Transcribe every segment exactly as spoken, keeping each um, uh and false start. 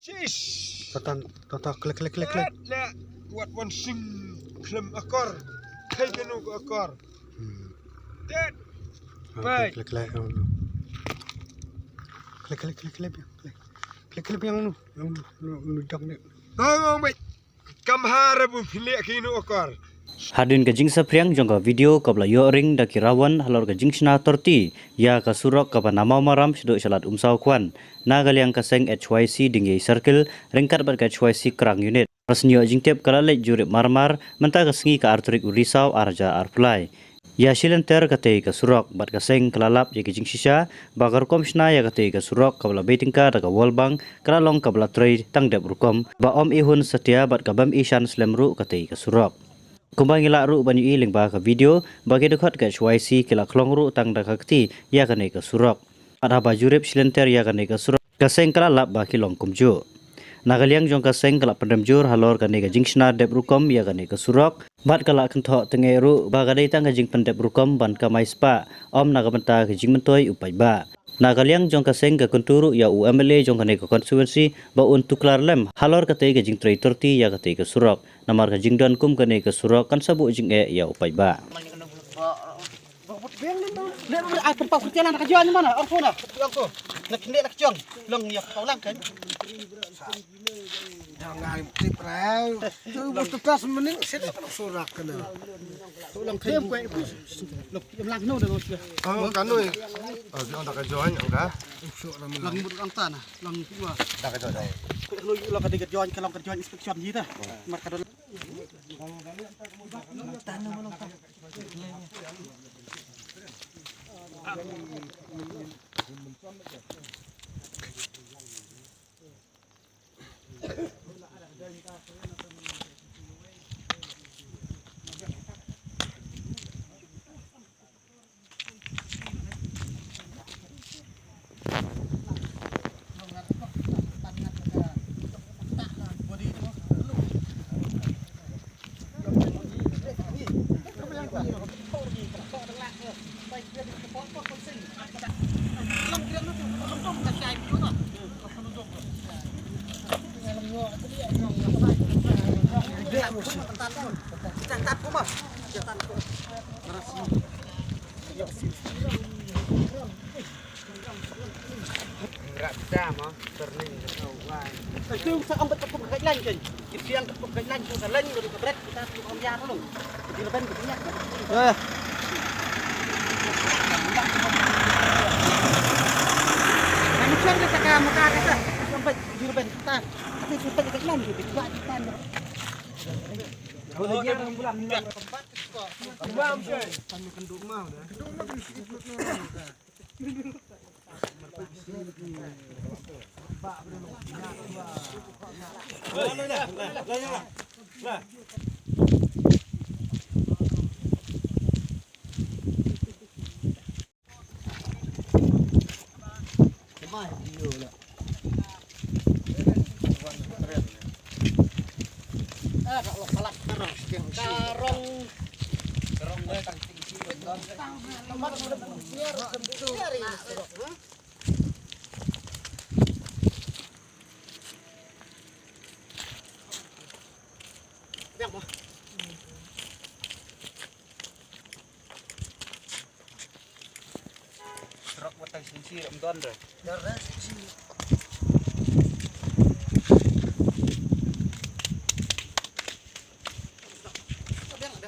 Sis. Tata, tata, klik, klik, klik, klik. Tet, le, wat wan sing klem akor. Kai kenu ko akor. Hmm. Tet. Ah, bai. Klik, klik, klik, oh, no. Klik, klik, klik, klik, klik. Klik, klik, yang nu, yang nu, nu, nu, dak ni. Oh, oh, bai. Kam harap um phi leh kinu akor. Hadien ka jingsaphriang jong ka video kaba la ïoh ring da ki Rawan halor ka jingshna torti ïa ka surok kaba na Mawmaram shaduh sha Lad Umsaw Khwan, na ka liang ka seng H Y C Dingyei Circle ryngkat bad ka H Y C Krang Unit, ka seng ïoh jingtip ka la leit jurip marmar mynta ka sngi ka ar tarik u Risaw ar hajar arphew lai. Ïa shilynter katei ka surok bad ka seng ka la lap ïa ka jingshisha ba ka rukom shna ïa katei ka surok kaba la bei tyngka da ka World Bank ka la long kaba la trei tang dep rukom, ba ym i hun satia bad ka bym i shan slem ruh katei ka surok. Kumba ngi lah ruh ban ïohi lyngba ka video ba ki dkhot ka H Y C ki la khlong ruh tang da ka kti ïa kane ka surok. Bad haba jurip shilynter ïa kane ka surok, ka seng ka la lap ba ki long kumjuh. Na ka liang jong ka seng ka la pynrem jur halor kane ka jingshna dep rukom ïa kane ka surok, bad ka la kynthoh tyngeh ruh ba ka dei tang ka jingpyndep rukom ban kamai spah, ym na ka bynta ka jingmyntoi u paidbah. Na ka liang jong ka seng ka kyntu ruh ïa u M L A jong kane ka constituency ba un tuklar lem halor katei ka jingtrei torti ïa katei ka surok, namar ka jingdon kum kane ka surok kan sa buh jingeh ïa u paidbah. Dang ai tip rau. Tu bus tetas mening sini kalau surak kena. Tu lang kai. Lok yang lang no dah. Oh, kanu. Oh, dia dah ka join, dah. Lang mut lang tan, lang tua. Dah ka join. Kalau lang ka join, kalau ka join inspection ji dah. Mar ka dah. Rak da ma, turning ke kau, wai. Itu sa ambat ka pung kailan kan. Kisiang ka pung kailan tu ka lain dari ka bret kita tu kau biar lu. Di leban ke minyak. Eh. Kami cari ke taka muka kata. Sampai di leban kita. Tapi kita kailan tu kita. Kalau dia orang pulang. Kami kenduk mah udah. Trok batang singsi ram don re. Na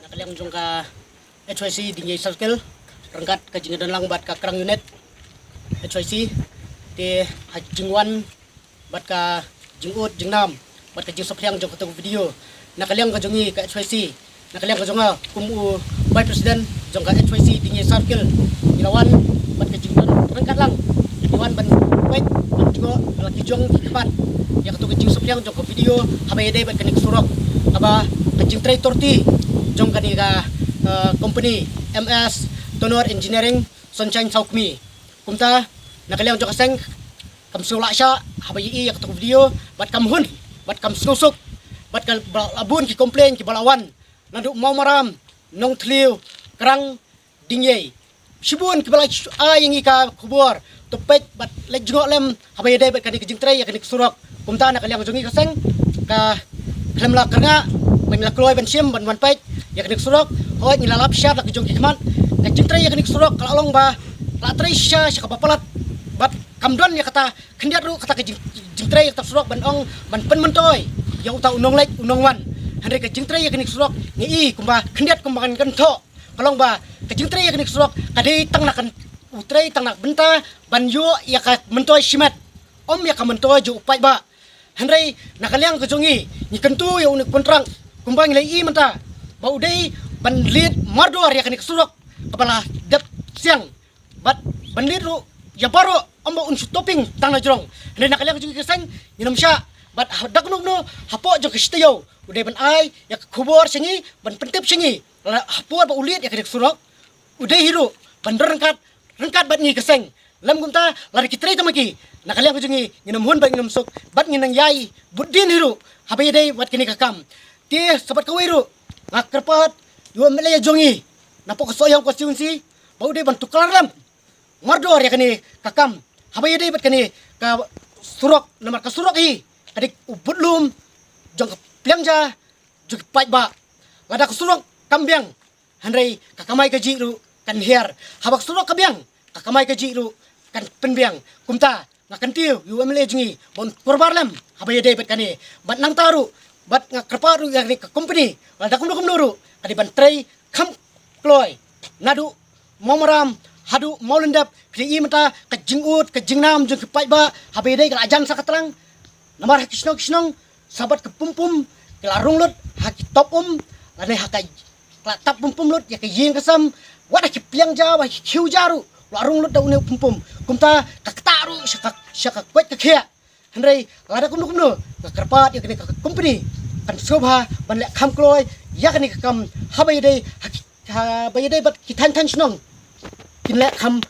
ka liang jong ka H Y C Dingyei Circle ryngkat ka jingdon lang bad ka Krang Unit H Y C te ha jingwan bad ka jingud jingnam bad ka jingsaphriang jong katu ka video. Na ka liang ka jong ngi ka H Y C, na ka liang ka jong nga kum u Vice President jong ka H Y C Dingyei Circle, ngi la wan bad ka jingwan ryngkat lang, ngi wan ban peit ban jngoh la ki jong ki khmat ïa katu ka jingsaphriang jong ka video haba ïadei bad kane ka surok, haba ka jingtrei torti jong kane ka, eh, company M S Tonor Engineering Sunshine South Kmie. Kumta na ka liang jong ka seng kam sngewlah shah haba ïohi ïa katu ka video bad kam hun bad kam sngewsuk bad ka ba la bun ki complain ki ba la wan naduh Mawmaram, Nongthliew, Krang, Dingyei. Shibun ki ba la ai ïa ngi ka khubor to peit bad leit jngoh lem haba ïadei bad kane ka jingtrei ïa kane ka surok. Kumta na ka liang jong ngi ka seng, ka khlem la kyrngah, ban la kloi ban shim, ban wan peit ïa kane ka surok. Hooid, ngi la lap shad la ka jong ki khmat. Ka jingtrei ïa kane ka surok ka la long ba la trei sha sha kaba palat. Bad kam don ïa kata khyndiat ruh kata ka jing, jingtrei ïa kata surok ban ong ban pynmyntoi ïa uta u nongleit u nongwan. Hynrei ka jingtrei ïa kane ka surok ngi i kumba khyndiat kumba ngan kynthoh, ka long ba ka jingtrei ïa kane ka surok ka dei tang na kan u trei tang na ka bynta ban ïoh ïa ka myntoi shimet, ym ïa ka myntoi jong u paidbah. Hynrei na ka liang ka jong ngi, ngi kyntu ïa une u kontrak kumba ngi la i mynta ba u dei ban leit mardor ïa kane ka surok kaba la dep siang. Bad ban leit ruh ïa baroh, ym ba un shu topping tang na jrong. Hynrei na ka liang ka jong ngi ka seng, ngin ym shah. Bad ha, da kano kano hapoh jong ka shi taïew u dei ban ai ïa ka khubor sha ngi, ban pyntip sha ngi la ha por ba u leit ïa kane ka surok. U dei hi ruh ban don ryngkat, ryngkat bad ngi ka seng. Lym kumta lada ki trei tang ma ki, na ka liang ka jong ngi ngin ym hun bad ngin ym suk, bad ngin nang ïai bud dien hi ruh haba ïadei bad kane ka kam. Te sa bad kawei ruh, nga kyrpad ïa u MLA jong ngi napoh ka Sohiong constituency ba u dei ban tuklar lem mardor ïa kane ka kam haba ïadei bad kane ka surok, namar ka surok hi ka dei u budlum jong ka pliang ja jong ki paidbah. Lada ka surok kam biang, hynrei ka kamai kajih ruh kan hiar. Haba ka surok ka biang, ka kamai kajih ruh kan pynbiang. Kumta nga kyntiew ïa u MLA jong ngi ba un kurbah lem haba ïadei bad kane. Bad nangta ruh, bad nga kyrpad ruh ïa kane ka company, lada kumno kumno ruh ka dei ban trei kham kloi, naduh Mawmaram haduh Mawlyndep. Phi i mynta ka jingud ka jingnam jong ki paidbah haba ïadei ka la jan sa ka tlang. Namar ha ki shnong ki shnong sa bad ka pumpum ki la rung lut ha ki top um, lane ha ka, ka la tap pumpum lut ïa ka ïing ka sem. Wat ha ki pliang ja, wat ha ki khiew ja ruh la rung lut da une u pumpum. Kumta ka ktah ruh sha ka, sha ka koit ka khiah. Hynrei lada kumno kumno, nga kyrpad ïa kane ka company kan sngewbha ban leh kham kloi ïa kane ka kam haba ïadei ha ki, haba ïadei bad ki thaiñ thaiñ shnong kin leh kham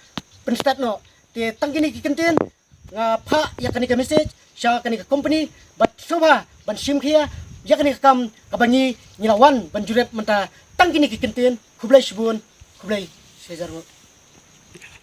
pynstet noh. Te tang kine ki kyntien nga phah ïa kane ka message sha kane ka company bad sngewbha ban shim khia ïa kane ka kam kaba ngi, ngi la wan ban jurip mynta. Tang kine ki kyntien, khublei shibun, khublei shihajar ngut.